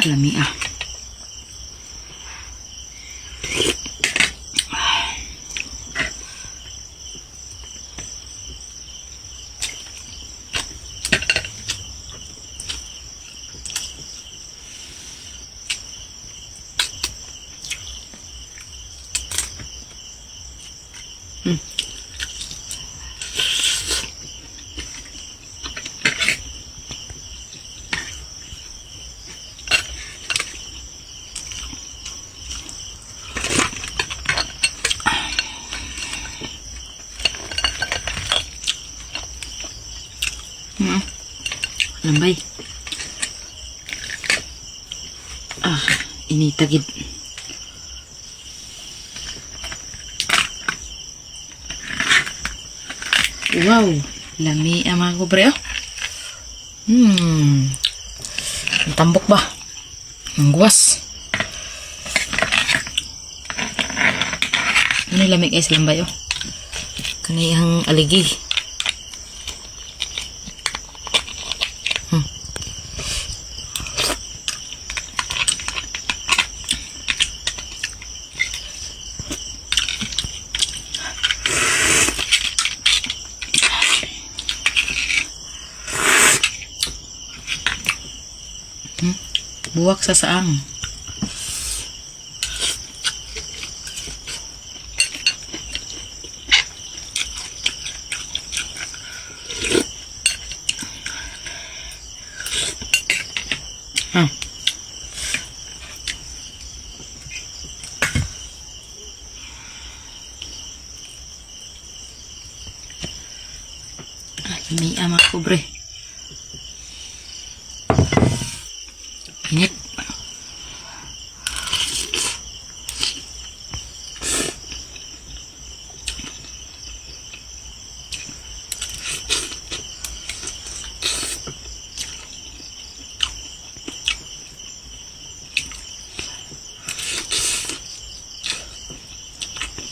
Lami ah. Lambay. Ah, initagid. Wow, lami ang mga kubre oh. Ang tambok ba? Ang guwas. Ano yung lami guys, lambay oh. Kaniyang aligi. Buwak sa saang. Ah. Ah, lami ah, mga kubre. Init.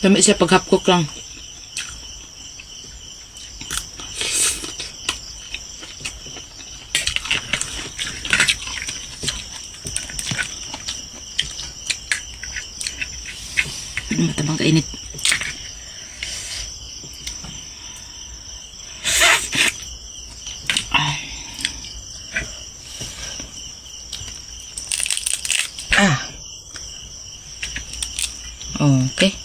Lami siya pag half cook lang. Ano matabang kainit. Ah. Okay.